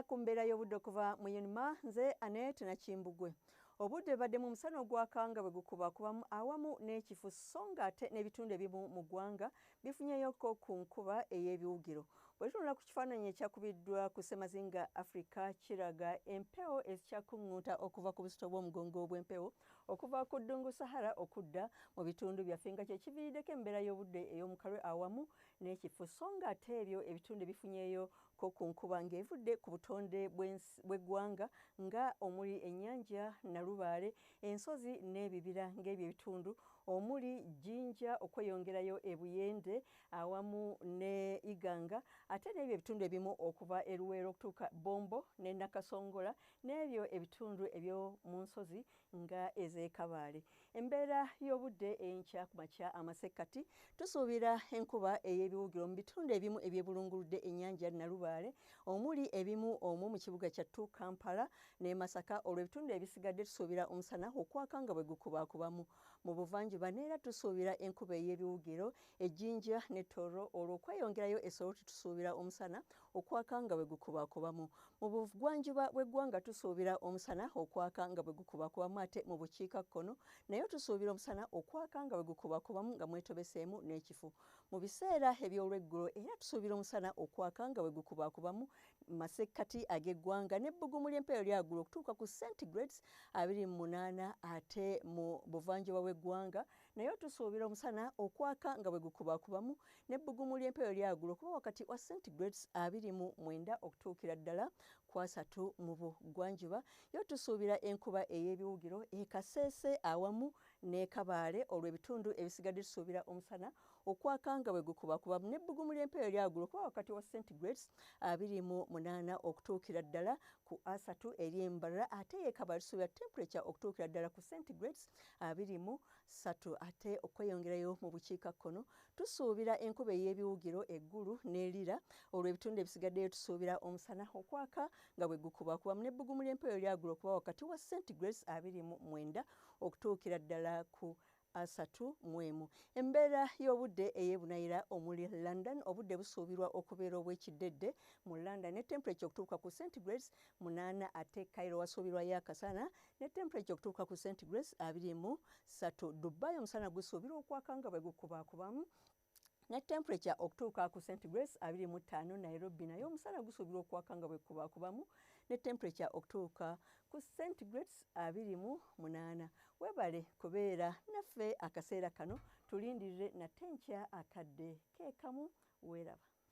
Mbaaniriza ku mbeera y'obudde okuva mu UNMA, nze Annette Nakimbugwe. Obudde bubadde mu musana ogwaka nga bwe gukubakubamu awamu n'ekifu, so ng'ate n'ebitundu ebimu mu ggwanga bifunyeyoko ku nkuba ey'ebiwugiro. Bwe tutunula ku kifaananyi ekyakubiddwa ku Ssemazinga Africa, kiraga empewo ezikyakuŋŋunta okuva ku buzito bw'omugongo bw'empewo okuva ku ddungu Sahara okudda mu bitundu byaffe, nga kye kiviiriddeko embeera y'obudde ey'omukalwe awamu n'ekifu, so ng'ate ebyo ebitundu ebifunyeeyo ko ku nkuba ng'evudde ku butonde bw'eggwanga nga omuli ennyanja Nalubaale, ensozi n'ebibira, ng'ebyo ebitundu omuli Jinja okweyongerayo e Buyende awamu ne Iganga, ate n'ebyo ebitundu ebimu okuva e Luweero okutuuka Bombo ne Nakasongola, n'ebyo ebitundu eby'omu nsozi nga ez'e Kabaale. Embeera y'obudde enkya ku makya amasekkati, tusuubira enkuba ey'ebiwugiro mu bitundu ebimu ebyebulunguludde ennyanja Nalubaale, omuli ebimu omwo mu kibuga kyattu Kampala ne Masaka. Olwo ebitundu ebisigadde tusuubira omusana okwaka nga bwe gukubaakubamu. Mu buvanjuba neera tusuubira enkuba ey'ebiwugiro e Jinja ne Toro, olwo okweyongerayo e Soroti tusuubira omusana okwaka nga bwe gukubaakubamu. Mu bugwanjuba bw'eggwanga tusuubira omusana okwaka nga bwe gukubaakubamu, ate mu bukiikakkono naye tusuubira omusana okwaka nga bwe gukubakubamu nga mwetobeseemu n'ekifu. Mu biseera eby'olweggulo era tusuubira omusana okwaka nga bwe gukubakubamu masekkati ag'eggwanga, n'ebbugumu ly'empewo lyaggulu okutuuka ku centigrades 28, ate mu buvanjuba bw'eggwanga naye tusuubira omusana okwaka nga bwe gukubakubamu n'ebbugumu ly'empewo lyaggulu okuba wakati wa centigrades 29 okutuukira ddala ku 30 mu bugwanjuba. Yo tusuubira enkuba ey'ebiwugiro e Kasese awamu ne Kabaale, olwo ebitundu ebisigadde tusuubira omusana okwaka nga bwe gukubakubamu n'ebbugumu ly'empewo lyaggulu okuba wakati wa centigrades 28 okutuukira ddala ku 30 eri Embarara, ate ye Kabaale tusuubira temperature okutuukira ddala ku centigrades 23. Ate okweyongerayo mu bukiikakkono tusuubira enkuba ey'ebiwugiro eggulu n'erira, olwo ebitundu ebisigaddeyo tusuubira omusana okwaka nga bwe gukubakubamu n'ebbugumu ly'empewo lyaggulu okuba wakati wa centigrades 29 okutuukira ddala ku 31. Embeera y'obudde ey'ebunayira omuli London, obudde busuubirwa okubeera obw'ekiddedde mu London ne temperature okutuuka ku centigrades 8, ate Cairo wasuubirwayo akasana ne temperature okutuuka ku centigrades 23. Dubai omusana gusuubirwa okwaka nga bwe gukubakubamu ne temperature okutuuka ku centigrades 25. Nairobi naye omusana gusuubirwa okwaka nga bwe gukubakubamu ne temperature okutuuka ku centigrades 28. Webale kubeera naffe akaseera kano, tulindirire nate nkya akadde keekamu. Weeraba.